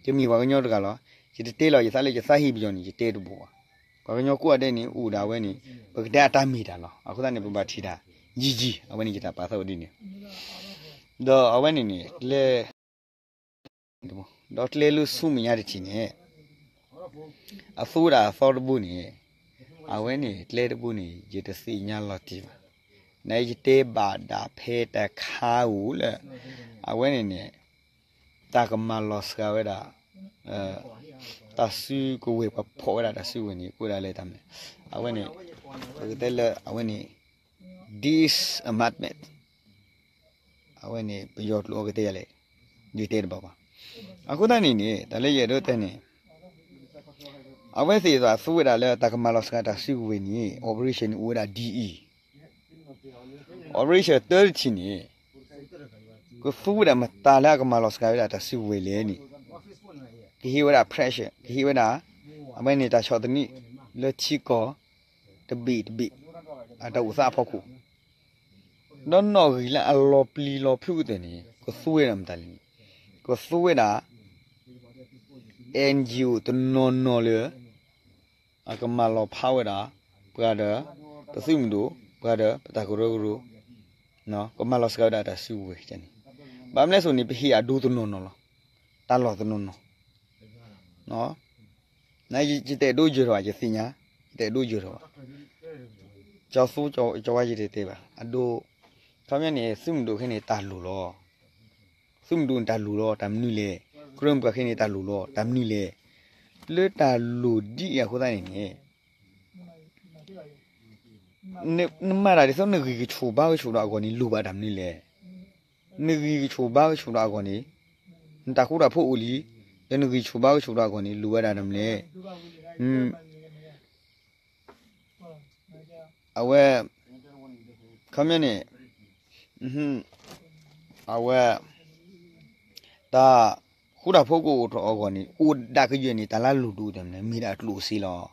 ယမ့ၢ်ပှၤကညီတဂၤလီၤ. ယတတဲလီၤယသးလၢယသးဟ့ပယီၤန့ၣ် ယတဲတဘူးဘၣ်. ပှၤကညီကိးဂၤဒဲးန့ၣ် အိၣ်ဒၣ်ဝဲန့ၣ် ပကတဲအတၢ်မ့ၢ်တၢ်လီၤ. အဃိသတးန့ၣ် ပဘၣ်ထံၣ်တၢ်ယံာ်ယံာ် အဝဲန့ၣ်ယတၢ်ပာ်သးဝဲဒ်န့ၣ် ဒီးအဝဲန့ၣ်န့ၣ် ကျဲ ဒီးကျဲလၢဆူမဲာ်ညါတထံၣ်န့ၣ် အသူဝဲဒၣ်အသီတဘိန့ၣ် အဝဲန့ၣ်ကျဲတဘိန့ၣ် ယတသ့ၣ်ညါလီၤတံၢ်ဘၣ်. နယတဲဘၣ်ဒၣ်ဖဲတခါဧိၤလၢ အဝဲန့ၣ်န့ၣ် တၢ်ကမၤလီၤစှၤဝဲဒၣ် တၢ်စုကဝဲၤ ပှၤဖီၣ်ဝဲဒၣ်တၢ်စုကဝဲၤန့ၣ် ကိးဒၣ်လဲၣ်တၢ်မနုၤ အဝဲန့ၣ် ပကတဲလၢအဝဲန့ၣ် dismemberment အဝဲန့ၣ် ပယီၤကျိာ်အကတဲယၤလဲၣ် ဒုးတဲတဘၣ်ဘၣ်. အဃိသတးန့ၣ်န့ၣ် တၢ်လၢယအဲၣ်ဒိးတဲန့ၣ် အဝဲသ့ၣ်တဖၣ်သူဝဲဒၣ်လၢတၢ်ကမၤလီၤစှၤတၢ်စုကဝဲၤန့ၣ် operation န့ၣ်အိၣ်ဝဲဒၣ်ဒ်အံၤ, operation တၢတထံၣ်န့ၣ် ကသူဝဲဒၣ်မတၤလၢအကမၤလီၤစှၤဝဲဒၣ်တၢ်စုကဝဲၤလဲၣ်န့ၣ်, ကဟ့ၣ်ဝဲဒၣ် pressure ကဟ့ၣ်ဝဲဒၣ် အဝဲန့ၣ်တၢ်ဆီၣ်သနံး လၢထံကီၢ် တဘ့ၣ်တဘ့ၣ် အတၢ်အိၣ်သးအဖီခိၣ်, ဒီးနီၣ်ဂံၢ်လၢအလီၤပျံၤလီၤဖုးကတၢၢ်န့ၣ် ကသူဝဲဒၣ်မတၤလဲၣ်န့ၣ်, ကသူဝဲဒၣ် NGO တနီၤနီၤလၢ အကမၤလီၤဖးဝဲဒၣ် ပှၤဒီး ပသုးမုၢ်ဒိၣ် ပှၤဒီးပတၢ်ကရၢကရိ, ကမၤလီၤစှၤဝဲဒၣ်တၢ်စုကဝဲၤန့ၣ်, ဘၣ်မနုၤအဃိန့ၣ် ပဟ့ၣ်အဒိတနီၤနီၤလီၤ, တၢ်လီၢ်တနီၤနီၤ ယတအဲၣ်ဒိးယၢၤထီၣ်ဘၣ် ယသ့ၣ်ညါ, ယတအဲၣ်ဒိးယၢၤထီၣ်ဘၣ်, ကၠီသူ ကၠီဝါယတတဲဘၣ် အဒိ, ခီပညီန့ၣ် သုးမုၢ်ဒိၣ်ခဲန့ၣ်တၢ်လိၣ်လီၤ, သုးမုၢ်ဒိၣ်န့ၣ်တၢ်လိၣ်လီၤ တၢ်မနုၤလဲၣ်, ကရၢမိၢ်ပှၢ်ခဲန့ၣ်တၢ်လိၣ်လီၤ တၢ်မနုၤလဲၣ်, လၢတၢ်လိၣ်ဒ်အံၤအဃိသတးန့ၣ်န့ၣ် နမၤတၢ်ဒ်သိးနဂံၢ်ကဆူၣ်ဘါကဆူၣ်ဒီးအဂီၢ်န့ၣ် လိၣ်ဘၣ်တၢ်မနုၤလဲၣ်, နဂံၢ်ကဆူၣ်ဘါကဆူၣ်ဒီးအဂီၢ်န့ၣ် နတၢ်ဃူတၢ်ဖိးအိၣ်လံ, ဒီးနဂံၢ်ကဆူၣ်ဘါကဆူၣ်ဒီးအဂီၢ်န့ၣ် လိၣ်ဝဲဒၣ်တၢ်မနုၤလဲၣ်, အဝဲ ခီပညီန့ၣ် အဝဲ တၢ်ဃူတၢ်ဖိးကအိၣ်ထီၣ်အဂီၢ်န့ၣ် အိၣ်ဒၣ်ကယဲၢ်န့ၣ် တၢ်လၢအလိၣ်ဒိၣ်တၢ်မနုၤလဲၣ် မ့ၢ်ဒၣ်အကျိၣ်စ့လီၤ,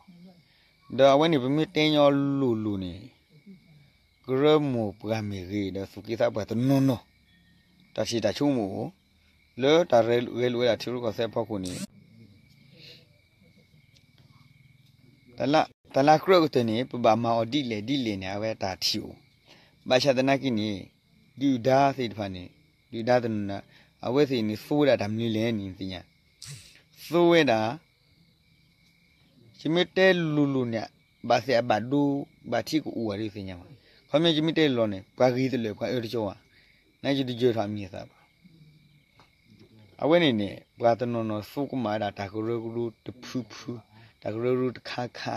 ဒီးအဝဲန့ၣ် ပမ့ၢ်တဲညီလိၤလိၤန့ၣ် ကရၢမိၢ်ပှၢ်မ့ၢ်ဂ့ၤ ဒီးသူၣ်က့သးပှၢ်တနီၤနီၤ တၢ်ထံၣ်တၢ်ဆိကမိၣ်အိၣ် လၢတၢ်ဂဲၤလိာ်ဝဲဒၣ်ထံရူၢ်ကီၢ်သဲးအဖီခိၣ်န့ၣ် တၢ်လၢအကြၢးကတၢၢ်န့ၣ် ပဘၣ်မၤအီၤဒ်လဲၣ်ဒ်လဲၣ်န့ၣ် အဝဲတၢ်ထံၣ်အိၣ်, ဘၣ်ဆၣ်သနာ်က့န့ၣ် ဒုၣ်ဒါသ့ၣ်တဖၣ်န့ၣ် ဒုၣ်ဒါတနီၤနီၤ အဝဲသ့ၣ်န့ၣ် သူဝဲဒၣ်တၢ်မနုၤလဲၣ်န့ၣ်သ့ၣ်ညါ, သူဝဲဒၣ် ယမ့ၢ်တဲလိၤလိၤန့ၣ် ဘၣ်သ့ၣ်အဘၣ်ဒိ ဘၣ်ထံကအိၣ်ဝဲဒၣ်သ့ၣ်ညါဘၣ်, ခီပညီယမ့ၢ်တဲလီၤန့ၣ် ပှၤဂ့ၤတလၢာ် ပှၤအၢတကၠီဘၣ်, နာ်က့ယတယၢၤထီၣ်အမံၤအသၣ်ဘၣ် အဝဲန့ၣ်န့ၣ် ပှၤတနီၤနီၤသူကမၣ်ဝဲဒၣ်တၢ်ကရၢကရိတဖုဖု, တၢ်ကရၢကရိတခါခါ,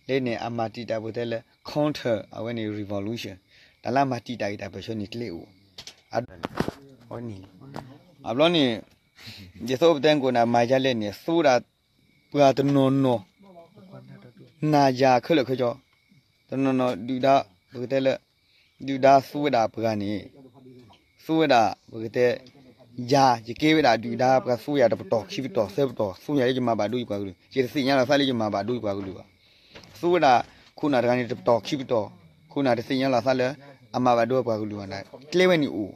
လၢန့ၣ်အမၤတံာ်တာ်ပကတဲလၢ counter အဝဲန့ၣ် revolution, တၢ်လၢအမၤတံာ်တာ်က့ၤတၢ်ပၢၢ်ဆၢန့ၣ်ကျဲအိၣ်, အဝဲန့ၣ် အဘျီန့ၣ် ဒ်သိးပတဲကိးနၤမၤယါလဲၣ်န့ၣ် သူဝဲဒၣ်ပှၤတနီၤနီၤ နၤယၤခဲလၢာ်ခဲဆ့, တနီၤနီၤဒုၣ်ဒါ ပကတဲလၢ ဒုၣ်ဒါသူဝဲဒၣ်ပှၤန့ၣ် သူဝဲဒၣ် ပကတဲ ယၤ ယကဲဝဲဒၣ်ဒုၣ်ဒါ ပှၤသူယၤတပတီၢ်ခံပတီၢ်သၢပတီၢ် သူယၤလၢယမၤဘၣ်ဒိယပှၤကလုာ် ယတသ့ၣ်ညါလီၤသးလၢယမၤဘၣ်ဒိယပှၤကလုာ်ဘၣ်, သူဝဲဒၣ် ခိၣ်နၢ်တဂၤန့ၣ်တပတီၢ်ခံပတီၢ် ခိၣ်နၢ်တသ့ၣ်ညါလီၤသးလၢ အမၤဘၣ်ဒိပှၤကလုာ်ဘၣ်န့ၣ် ကျဲဝဲန့ၣ်အိၣ်,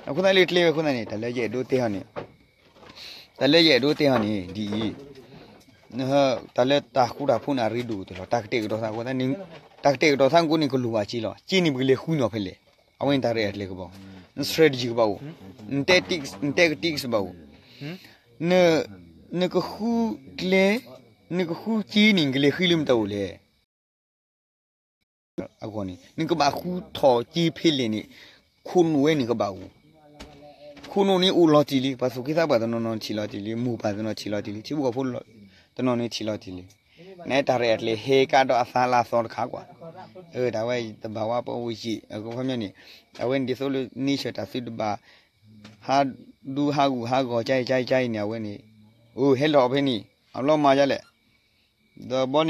အဃိသတးလၢကျဲဝဲအဃိသတးန့ၣ် တၢ်လၢယအဲၣ်ဒိးတဲဟီန့ၣ် တၢ်လၢယအဲၣ်ဒိးတဲဟီန့ၣ် ဒ်အံၤ, တၢ်လၢတၢ်ဃူတၢ်ဖိးန့ၣ်အရ့ဒိၣ်ကတၢၢ်လီၤ တၢ်ကတဲာ်ကတီၤသးအဃိသတးန့ၣ်, တၢ်ကတဲာ်ကတီၤသးကိးန့ၣ်ကလိၣ်ဘၣ်က့လီၤ က့န့ၣ်ပကလဲၤဃုနီၤဖဲလဲၣ်, အဝဲန့ၣ်တၢ်ရဲၣ်အကျဲၤကဘၣ်အိၣ်, န strategy ကဘၣ်အိၣ်, န tactics ဘၣ်အိၣ်, နကဃုကျဲ, နကဃုက့န့ၣ် နကလဲၤဃုလၢမတၤအိၣ်လဲၣ် အဂီၢ်န့ၣ် နကဘၣ်ဃုထီၣ်က့ဖဲလဲၣ်န့ၣ် ခိၣ်နူာ်ဝဲန့ၣ်ကဘၣ်အိၣ်, ခိၣ်နူာ်န့ၣ်အိၣ်လီၤတံၢ်လံ ပှၤသူၣ်က့သးပှၢ်တနီၤနီၤထံၣ်လီၤတံၢ်လံ မိၢ်ပၢ်တနီၤထံၣ်လီၤတံၢ်လံ ထံဖိကီၢ်ဖိတနီၤန့ၣ်ထံၣ်လီၤတံၢ်လံ, နတၢ်ရဲၣ်အကျဲၤဟဲကါဒီးအသးလၢအသီတခါကွၢ်, တၢ်ဝဲတဘၣ်ဝဲပအိၣ်ယံာ် အခီပညီန့ၣ်, အဝဲန့ၣ်ဒ်သိးလၢ nature တၢ်သုတဘၣ် ဟးဒူဟးဂူာ်ဟးဂီၤ ကါအံၤကါအံၤကါအံၤန့ၣ် အဝဲန့ၣ်, အိၣ်ဟဲလီၤဖဲန့ၣ် အဘျီမၤယါလဲၣ် ဒီးဘီ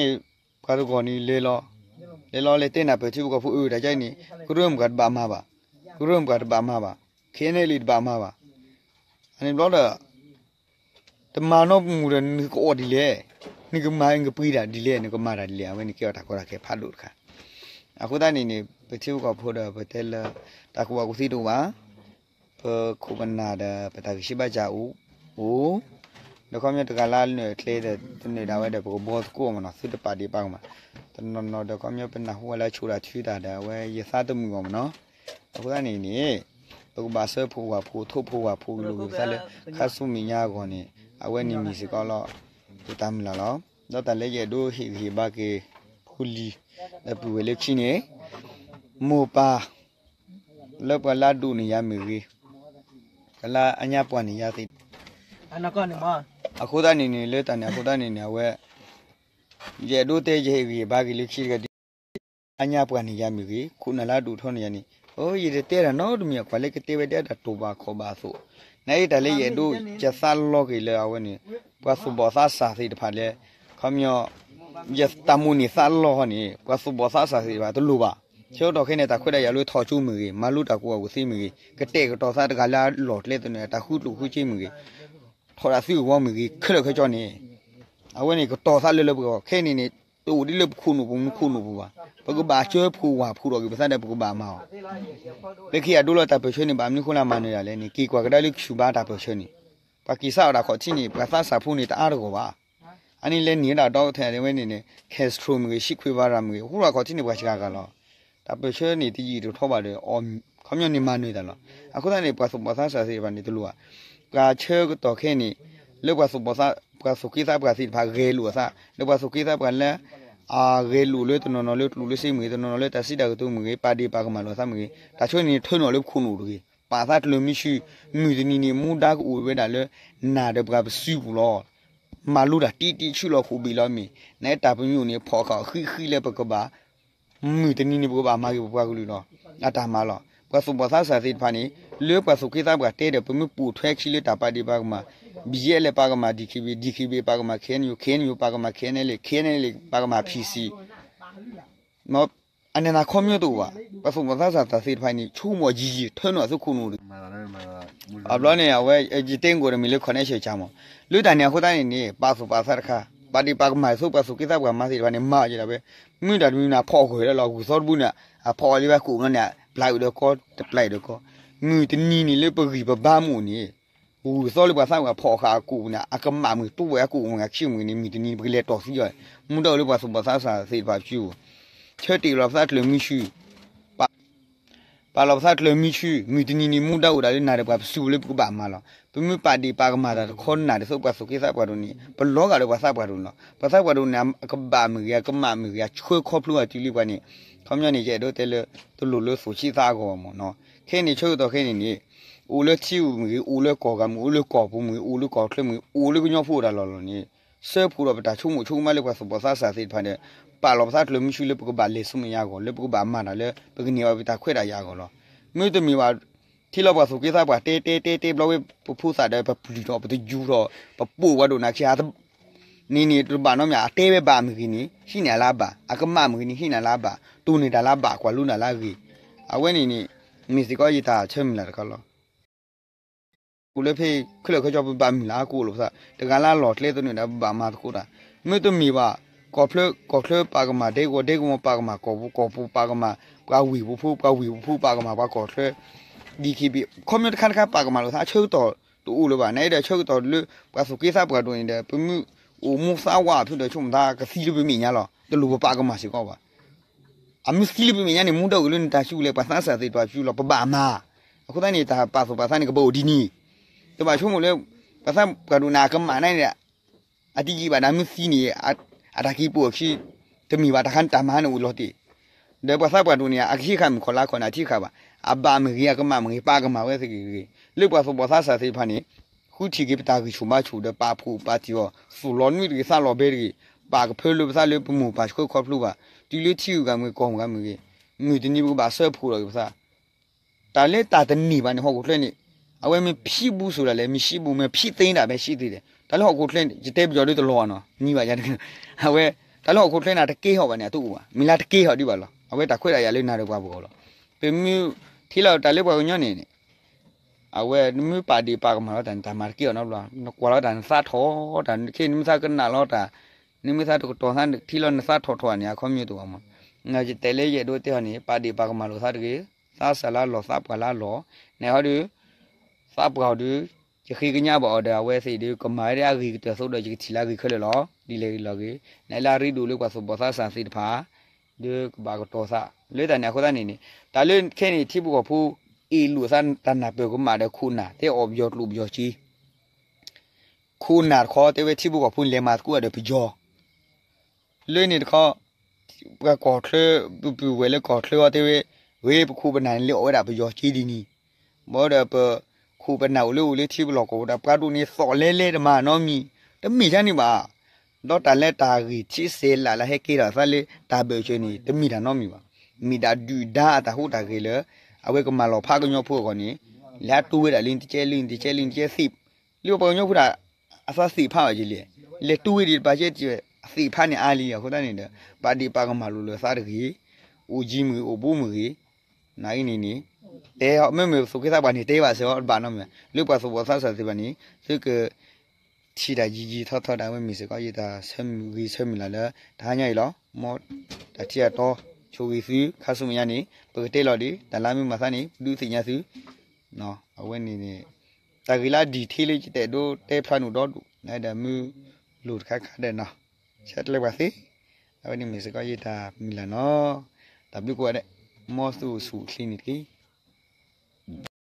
န့ၣ် ပှၤတဂီၢ်န့ၣ်လဲၤလီၤ, လဲၤလီၤလဲၤတဲနၢ်ပၢၢ်ထံဖိကီၢ်ဖိအၢ တၢ်ကါအံၤန့ၣ် ကရၢမိၢ်ပှၢ်တဘၣ်မၤဘၣ်, ကရၢမိၢ်ပှၢ်တဘၣ်မၤဘၣ်, ခဲအံၤန့ၣ်လံတဘၣ်မၤဘၣ်, အန့ၣ်ဘျီဒီး တမၤနီတမံၤဒီး နကအီၣ်ဒ်လဲၣ်, နကမၤနကပှ့ၤတၢ်ဒ်လဲၣ် နကမၤတၢ်ဒ်လဲၣ် အဝဲန့ၣ်ကဲထီၣ်တၢ်ကီတၢ်ခဲဖးဒိၣ်တခါ, အဃိသတးန့ၣ်န့ၣ် ပထံဖိကီၢ်ဖိဒီးပတဲလၢ တၢ်ကူၣ်ဘၣ်ကူၣ်သ့တအိၣ်ဘၣ် ပခိၣ်ပနၢ်ဒီးပတၢ်ဂံၢ်စၢ်ဘါစၢ်အိၣ်, အိၣ်, ဒီးခီပညီတဂၤလၢအနၢၣ်အကျဲဒီး တနၢၣ်ဒၣ်ဝဲဒီး ပကဘှီသကိးမ့ၢ်နီၤ သုတပာ်ဒ့ၣ်ပာ်ကမၣ်, တနီၤနီၤဒီးခီပညီ ပနၢ်ဟူဝဲလၢဆိၣ်တၢ်ထုတၢ်ဒီး အဝဲယသးတမုာ်အီၤမ့ၢ်နီၤ, အဃိသတးန့ၣ်န့ၣ် ပကဘၣ်စၢဖှိၣ်ဝၢ်ဖှိၣ် ထိၣ်ဖှိၣ်ဝၢ်ဖှိၣ်လိာ်က့ၤပသးလၢ ခါဆူမဲာ်ညါအဂီၢ်န့ၣ် အဝဲန့ၣ်မ့ၢ်စ့ၢ်ကီးလီၤ ယတၢ်မုၢ်လၢ်လီၤ. ဒီးတၢ်လၢယအဲၣ်ဒိးဟ့ၣ်ဂံၢ်ဟ့ၣ်ဘါက့ၤ ဖိလံၤ လၢပုၢ်ဝဲၢ်လၢခံန့ၣ် မိၢ်ပၢ် လၢပှၤလၢအဒိၣ်န့ၢ်ယၤမ့ၢ်ဂ့ၤ, ပှၤလၢအညါပှၢ်န့ၢ်ယၤသ့ၣ်, အဃိသတးန့ၣ်န့ၣ် လၢတၢ်န့ၣ်အဃိသတးန့ၣ်န့ၣ် အဝဲ ယအဲၣ်ဒိးတဲယဟ့ၣ်ဂံၢ်ဟ့ၣ်ဘါက့ၤလၢခံတဂၤဒ် အညါပှၢ်န့ၢ်ယၤမ့ၢ်ဂ့ၤ, ခိၣ်နၢ်လၢအဒိၣ်ထီၣ်န့ၢ်ယၤန့ၣ် အိ ယတတဲတၢ်နီတမံၤ ကွၢ်လၢကတဲဝဲဒၣ်တၢ်တိာ်ဘၣ်ခီၣ်ဘၣ်အသိး, နာ်အံၤတၢ်လၢယအဲၣ်ဒိးယသးလီက့ၤလၢအဝဲန့ၣ် ပှၤသူၣ်ဘီၣ်သးစၢ်သ့ၣ်တဖၣ်လၢ ခီပညီ ယတၢ်မိၣ်န့ၢ်သးလီဟီန့ၣ် ပှၤသူၣ်ဘီၣ်သးစၢ်သ့ၣ်တဖၣ်တလိၣ်ဘၣ် ဆၢကတီၢ်ခဲအံၤန့ၣ် တၢ်ခွဲးတၢ်ယာ်လၢထီၣ်ကၠိမ့ၢ်ဂ့ၤ, မၤလိတၢ်ကူၣ်ဘၣ်ကူၣ်သ့မ့ၢ်ဂ့ၤ, ကတဲာ်ကတီၤသးတဂၤလၢအလီၢ်ကျဲသနၢၣ် တၢ်ဃုကျိၣ်ဃုစ့မ့ၢ်ဂ့ၤ, ထီၣ်တၢ်စုကဝီၤမ့ၢ်ဂ့ၤ, ခဲလၢာ်ခဲဆ့န့ၣ် အဝဲန့ၣ်ကတီၤသးလၢလၢပှဲၤပှဲၤ, ခဲအံၤန့ၣ်န့ၣ် တအိၣ်ဒ်လၢပခိၣ်နူာ်ပမုၢ်ခိၣ်နူာ်ပူၤဘၣ်. ပကဘၣ်စၢဖှိၣ်ဝၢ်ဖှိၣ်ထီၣ်က့ၤပသးဒီးပကဘၣ်မၤအီၤ. လၢခံအဒိလၢတၢ်ပၢၢ်ဆၢန့ၣ် ဘၣ်မနုၤဃိလၢမၤနၢၤဒၣ်လဲၣ်န့ၣ် က့ၤကွၢ်ကဒါလၢ Cuba တၢ်ပၢၢ်ဆၢန့ၣ် ပှၤက့ၤစးထီၣ်တၢ်ခီၣ်ထံးန့ၣ် ပှၤသးစၢ်ဖိန့ၣ်တအါတဂီၢ်ဘၣ်. အန့ၣ်လဲၤနံၤဝဲဒၣ်ဒီကထၢၣ်ဝဲန့ၣ်န့ၣ် Castro မ့ၢ်ဂ့ၤ, Che Guevara မ့ၢ်ဂ့ၤ, ဟူထီၣ်ခီၣ်ထံးန့ၣ် ပှၤစှၤဂၤလီၤ. တၢ်ပၢၢ်ဆၢန့ၣ် တယံာ်တထီဘၣ်ဒီး ခီပညီန့ၣ်မၤနၢၤတၢ်လီၤ. အဃိသတးန့ၣ် ပှၤသူၣ်ဘီၣ်သးစၢ်သ့ၣ်တဖၣ်န့ၣ် တလိၣ်ဘၣ်. ပှၤဆၢကတီၢ်ခဲအံၤန့ၣ် လၢပှၤသူၣ်ဘီၣ်သး ပှၤသူၣ်က့သးပှၢ်သ့ၣ်တဖၣ်ဂဲၤလိာ်အသး လၢပှၤသူၣ်က့သးပှၢ်လၢ အဂဲၤလိာ်လၢတနီၤနီၤလၢကျိၣ်လၢစ့မ့ၢ်ဂ့ၤ, တနီၤနီၤလၢတၢ်စံးတၢ်ကတိၤမ့ၢ်ဂ့ၤ, ပာ်ဒ့ၣ်ပာ်ကမၣ်လိာ်အသးမ့ၢ်ဂ့ၤ, တၢ်ဆိန့ၣ်န့ၣ် ထၢနုာ်အီၤလၢပခိၣ်နူာ်တဂ့ၤ, ပာ်သးတလၢၤမံဆူၣ်, မုၢ်တနံၤန့ၣ် မူဒါကအိၣ်ဝဲဒၣ်လၢ နၤဒီးပှၤပစုပူၤလီၤ. မၤလိတၢ်တံၢ်တံၢ်ဆူၣ်လီၤခိၣ်ဘ့ၣ်လီၤမ့ၢ်, နတၢ်ပညိၣ်န့ၣ် ဖီၣ်ဃာ်အီၤဃံဃံလၢပကဘၣ် မုၢ်တနံၤန့ၣ် ပကဘၣ်မၤဂ့ၤပပှၤကလုာ်လီၤ. အတၢ်မၤလီၤ. ပှၤသူၣ်ဘီၣ်သးစၢ်သ့ၣ်တဖၣ်န့ၣ် လၢပှၤသူၣ်က့သးပှၢ်တဲဒီး ပမ့ၢ်ပိာ်ထွဲခံလၢတၢ်ပာ်ဒ့ၣ်ပာ်ကမၣ်, BGF ပာ်ကမၣ် DKBA, DKBA ပာ်ကမၣ် KNU, KNU ပာ်ကမၣ် KNLA, KNLA ပာ်ကမၣ် PC အန့ၣ်နၤခီပညီတအိၣ်ဘၣ်. ပှၤသူၣ်ဘီၣ်သးစၢ်သ့ၣ်တဖၣ်န့ၣ် ဆိကမိၣ်ယံာ်ယံာ် ထၢနုာ်အသုခိၣ်နူာ်တဂ့ၤ. အဘျီန့ၣ် အဝဲယတဲကိးဒီးမ့ၢ်လၢ connection မး, လၢတၢ်န့ၣ်အဃိသတးန့ၣ်န့ၣ် ပာ်သူၣ်ပာ်သးတခါ, ပာ်ဒ့ၣ်ပာ်ကမၣ်အသိး ပှၤသူၣ်က့သးပှၢ်မၤသ့ၣ်တဖၣ်န့ၣ် မၤအီၤယဲဒၣ်ဝဲ, မ့ၢ်တၢ်တမံၤန့ၣ် အဖီၣ်ဂၢၢ်လၢလီၤ ဂုၢ်သီတဘိန့ၣ် အဖီၣ်အီၤလၢပှၤကိးမနီၤန့ၣ် ပျၢ်အုးဒီးကီ တပျၢ်အုးဒီးကီ, မုၢ်တနံၤန့ၣ်လၢပဂံၢ်ပဘါမ့ၢ်အိၣ်န့ၣ် ဂုၢ်သီလၢပှၤသးပှၢ်ဖီၣ်ဃာ်အကိာ်ပူၤန့ၣ် အကမၣ်မ့ၢ်ဂ့ၤ တိၢ်ဝဲအကိာ်မ့ၢ်ဂ့ၤ ခံမ့ၢ်ဂ့ၤန့ၣ် မုၢ်တနံၤန့ၣ် ပကလဲၤတီၢ်သံအီၤ, မူဒါအိၣ်လၢပှၤသူၣ်ဘီၣ်သးစၢ်သ့ၣ်တဖၣ်စုပူၤ, ဆၢတဲာ်လီၤပသးတလၢၤမံဆူၣ်, ပာ်လီၤပသးတလၢၤမံဆူၣ်, မုၢ်တနံၤန့ၣ် မူဒါအိၣ်ဒၣ်လၢနၤဒီးပှၤပစုပူၤလၢပကဘၣ်မၤလီၤ. ပမ့ၢ်ပာ်ဒ့ၣ်ပာ်ကမၣ်တၢ်တခီနၤဒ်သိးပှၤသူၣ်က့သးပှၢ်ဒိၣ်န့ၣ် ပလီၤဂာ်ဒီးပှၤသးပှၢ်ဒိၣ်န့ၣ်လီၤ. ပှၤသးပှၢ်ဒိၣ်န့ၣ် အကဘၣ်မ့ၢ်ဂ့ၤ အကမၣ်မ့ၢ်ဂ့ၤ အဆှၢခီဖျိအီၤတုၤလံပှၤန့ၣ်, ခီပညီန့ၣ် ယအဲၣ်ဒိးတဲလၢ တလိၣ်လၢသူၣ်ဆံးသးအဂီၢ်ဘၣ်မးနီၤ. ခဲအံၤန့ၣ် ဆၢကတီၢ်ခဲအံၤန့ၣ်န့ၣ် အိၣ်လၢထံဂုၤမ့ၢ်ဂ့ၤ, အိၣ်လၢကီၢ်ဂၤမ့ၢ်ဂ့ၤ, အိၣ်လၢကီၢ်ပူၤမ့ၢ်ဂ့ၤ, အိၣ်လၢကီၢ်ချၢမ့ၢ်ဂ့ၤ, အိၣ်လၢကညီဖိတၢ်လီၢ်လီၤန့ၣ် ဆၢဖှိၣ်ဒီးပတၢ်ဆိကမိၣ်ဆိကမးလၢပှၤသူၣ်ဘီၣ်သးစၢ်သ့ၣ်တဖၣ်ဒီး ပာ်လီၤပသးတလၢၤမံဆူၣ်လၢပကဘၣ်လဲၤဆူမဲာ်ညါအဂီၢ် လၢပကဘၣ်မၤတၢ်လၢ ပကန့ၢ်ဘၣ်ပတၢ်ခွဲးတၢ်ယာ်အဂီၢ်လီၤ. မ့တမ့ၢ်ဘၣ် ထံလီၤပှၤသူၣ်က့သးပှၢ်တဲတဲတဲတဲဘျီဝဲ ပဖိသၣ်ဒီးပပျုၢ်ထီၣ် ပပိာ်ပှၤဒိၣ်နၤခံ န့ၣ်န့ၣ် တဘၣ်နီတမံၤ အတဲဝဲဘၣ်မ့ၢ်ဂ့ၤန့ၣ် ဟံးန့ၢ်အလၢအဘၣ်, အကမၣ်မ့ၢ်ဂ့ၤန့ၣ် ဟံးန့ၢ်အလၢအဘၣ်, တိၢ်န့ၢ်တၢ်လၢအဘၣ် ကွၢ်လိနၢ်လၢအဂ့ၤ, အဝဲန့ၣ်န့ၣ် မ့ၢ်စ့ၢ်ကီးယတၢ်ဆၢမုၢ်လၢ်တခါလီၤ. အိၣ်လၢဖဲခဲလၢာ်ခဲဆ့ ပဘၣ်မုၢ်လၢ်အါကိးလိာ်ပသး, တဂၤလၢအလီၢ်ကျဲသနၢၣ်ဒီး ပဘၣ်မၤသကိးတၢ်, မ့တမ့ၢ်ဘၣ် ကီၢ်ချၢ ကီၢ်ချၢပာ်ကမၣ်ဒဲကဝီၤ, ဒဲကဝီၤပာ်ကမၣ်ကီၢ်ပူၤ, ကီၢ်ပူၤပာ်ကမၣ် ပှၤဝ့ၢ်ပူၤဖိ, ပှၤဝ့ၢ်ပူၤဖိပာ်ကမၣ်ပှၤကီၢ်ချၢ, DKBA ခီပညီတခါတခါပာ်ကမၣ်လိာ်သး ဆၢကတီၢ်တအိၣ်လၢၤဘၣ်. နအဲၣ်ဒိးဆၢကတီၢ်လၢ ပှၤသူၣ်က့သးပှၢ်ဒိၣ်န့ၣ်ဒီး ပမ့ၢ်အိၣ်မူသးဝးဖုဒီး ဆိကမိၣ်သးကသံလၢပမဲာ်ညါလီၤ. တလိၣ်ပပာ်ကမၣ်စ့ၢ်ကီးဘၣ်. အမ့ၢ်သံလၢပမဲာ်ညါန့ၣ် မူဒါအိၣ်လၢနတၢ်စုပူၤလဲၣ်, ပှၤသးစၢ်သ့ၣ်တဖၣ်စုပူၤလီၤ, ပဘၣ်မၤ. အဃိသတးန့ၣ် တၢ်ပာ်သူၣ်ပာ်သးန့ၣ် ကဘၣ်အိၣ်ဒ်န့ၣ်, တဘၣ်ဆိကမိၣ်လၢ ပှၤသးပှၢ်ဒိၣ်န့ၣ် အကမၣ်န့ၣ် အတယံာ်ဘၣ်ဒီးမ့ၢ်သံန့ၣ် အတၢ်က့ၤပိာ်အခံ တမ့ၢ်ဘၣ်, တၢ်ခါန့ၣ်တၢ်မၤန့ၣ်အိၣ်လီၤတံၢ်. ဒီးပှၤသးပှၢ်ဒိၣ်န့ၣ် အကဟံးဃာ်မုၣ်ခီၣ်လါခီၣ်န့ၣ် အထံဃာ်ဘၣ်, အဘၣ်မ့ၢ်ဂ့ၤ အကမၣ်မ့ၢ်ဂ့ၤ ပာ်ကမၣ်ဝဲသ့ၣ်ဂ့ၤဂ့ၤ, လၢပှၤသူၣ်ဘီၣ်သးစၢ်သ့ၣ်တဖၣ်န့ၣ် ဃုထံၣ်က့ၤပတၢ်ဂံၢ်ဆူၣ်ဘါဆူၣ်ဒီး ပာ်ဖှိၣ်ပာ်တံၢ်အီၤ သူၣ်လီၤနွံတဂ့ၤ သးလီၤဘဲတဂ့ၤ, ပာ်ကဖၢလၢပသးလၢပမိၢ်ပၢ်ဆှၢခီဖျိဘၣ်, တုၤလၢထံဂုၤဂၤမ့ၢ်ဂ့ၤ ကီၢ်ဂၤမ့ၢ်ဂ့ၤ, မုၢ်တနံၤပကဘၣ်စၢဖှိၣ်ဒီးက့ၤပသး တၢ်လၢတၢ်တန့ၢ်ဘၣ်န့ၣ် ဟီၣ်ခိၣ်ချၢန့ၣ် အဝဲမ့ၢ်ဖံးဘူးစိၤဒၣ်လဲာ် မ့ၢ်ရှံးဘူး မ့ၢ်ဖံးသ့ဒၣ်လဲာ် ရှံးသ့ဒၣ်, တၢ်လၢဟီၣ်ခိၣ်ချၢန့ၣ် ယတဲပယီၤဒ်တလီၤနီၤ နံၤဘၣ်ယါတက့ၢ်, အဝဲ တၢ်လၢဟီၣ်ခိၣ်ချၢန့ၣ် တကဲထီၣ်ဘၣ်န့ၣ် အတအိၣ်ဘၣ်, မ့ၢ်လၢတကဲထီၣ်ဒံးဘၣ်လီၤ, အဝဲတၢ်ခွဲးတၢ်ယာ်လၢနၤဒီးပှၤပဂီၢ်လီၤ. ပမ့ၢ်ထံၣ်လီၤတၢ်လၢပှၤကညီန့ၣ်န့ၣ် အဝဲနမ့ၢ်ပာ်ဒ့ၣ်ပာ်ကမၣ်လီၤတၢ်န့ၣ် တၢ်မၤတကဲအီၤနီတဘျီ, နကွၢ်လီၤတၢ်နသးထီၣ်တၢ် ခဲအံၤနမ့ၢ်သးကနၣ်လီၤတၢ်, နမ့ၢ်သးတကတီၤသးထံၣ်လီၤနသးထီၣ်ထီၣ်န့ၣ် အခီပညီတအိၣ်ဘၣ်မး, ယတဲလၢယအဲၣ်ဒိးတဲအီၤန့ၣ် ပာ်ဒ့ၣ်ပာ်ကမၣ်လိာ်သးတဂ့ၤ, သးစၢ်လၢအလီၢ်သးပှၢ်လၢအလီၢ်, န့ၣ်ဟီဒီး သးပှၢ်အီၤဒီး ယဃ့ကညးဘၣ်အီၤဒီး အဝဲသ့ၣ်ဒီး ကမၤဝဲဒၣ်အဂ့ၤကတၢၢ်အသိးဒီး ယကထံၣ်လၢအဂ့ၤခဲလၢာ်လီၤ. ဒ်လဲၣ်ဂ့ၤလီၤဂ့ၤ နလၢအရ့ဒိၣ်လၢပှၤသူၣ်ဘီၣ်သးစၢ်သ့ၣ်တဖၣ် ဒီးကဘၣ်ကတီၤသး လၢတၢ်န့ၣ်အဃိသတးန့ၣ်န့ၣ် တၢ်လၢခဲအံၤန့ၣ် ထံဖိကီၢ်ဖိ အ့ၣ်လိာ်သးတၢ်နၢ်ပၢၢ်ကမၣ်ဒီးခိၣ်နၢ် တဲအီၣ်ပယီၤကျိာ်ပယီၤစ့ ခိၣ်နၢ်တခီ တဲဝဲထံဖိကီၢ်ဖိလဲၤမၤသကိးဒီးပယီၤ လၢန့ၣ်တခီ ပှၤကီၢ်ချၢ ပပုၢ်ဝဲၢ်လၢကီၢ်ချၢအီၤတဲဝဲ ဂ့ၤ ပခိၣ်ပနၢ်န့ၣ် လဲၤအီၣ်ဝဲဒၣ်ပယီၤစ့ဒ်န့ၣ် ဘၣ်ဒီးပခိၣ်ပနၢ်အိၣ်လၢအိၣ်လၢထံပလီၢ်ကီၢ်ပူၤဒီး ပှၤဒိၣ်န့ၣ်သီၣ်လဲလဲတမၤနီတမံၤ တမ့ၢ်ဒ်န့ၣ်ဘၣ်. ဒီးတၢ်လၢတၢ်ဂ့ၢ်ထံဆဲးလၢ်လၢဟဲကဲထီၣ်သးလၢတၢ်ဘၢၣ်စၢၤန့ၣ် တမ့ၢ်တၢ်နီတမံၤဘၣ်. မ့ၢ်ဒၣ်ဒုၣ်ဒါအတၢ်ဟူးတၢ်ဂဲၤလၢ အဝဲကမၤလီၤဖးကညီဖိအဂီၢ်န့ၣ် လဲၤအတိဝဲဒၣ်လၢနတကဲလၢနတကဲလၢနတကဲသ့ၣ် လၢပှၤကညီဖိဒၣ် အသးသ့ၣ်ဖးဘၣ်က့ၤလံ. လဲၤတိဝဲဒၣ်တပာ်ကဲ သ့ၣ်ဖးန့ၣ်အါလံ. အဃိသတးန့ၣ်ဒီး ပာ်ဒ့ၣ်ပာ်ကမၣ်လိာ်လၢသးတဂ့ၤ အိၣ်ယံၤမုၢ်ဂ့ၤ အိၣ်ဘူးမုၢ်ဂ့ၤ, နအံၤန့ၣ်န့ၣ် တဲမ့မ့ၢ်ပသူၣ်က့သးပှၢ်န့ၣ် တဲဘၣ်စ့ၢ်ကီးတဘၣ်နီတမံၤ, လၢပှၤသူၣ်ဘီၣ်သးစၢ်သ့ၣ်တဖၣ်န့ၣ် သုက ထံၣ်တၢ်ယံၤယံၤထီထီတၢ်ဝဲမ့ၢ်စ့ၢ်ကီး ယတၢ်ဆၢမုၢ်ဂ့ၤဆၢမုၢ်လၢ်လၢ တဟါညါအံၤလီၤ. မ်တၢ်ထံၣ်အတီ ဆိၣ်ဂ့ၤသု ခါဆူမဲာ်ညါန့ၣ် ပကတဲလီၤဒံး တၢ်လၢမ့ၢ်မၤသးန့ၣ် ဒုးသ့ၣ်ညါသု, အဝဲန့ၣ်န့ၣ် တၢ်ဂ့ၢ်လၢ detail လၢယတအဲၣ်ဒိးတဲဖျါနုာ်ဒီဒူၣ် နဒၣ်မုၢ်လိၣ်တခါခါဒီးနီၤ, ဆဲးကျၢပှၤသ့, အဝဲန့ၣ်မ့ၢ်စ့ၢ်ကီးယတၢ်မုၢ်လၢ်နီၤ, တၢ်ဘျုးကိးဂၤဒဲး, မ်သုအိၣ်ဆူၣ်အိၣ်ချ့န့ၣ်တက့ၢ်.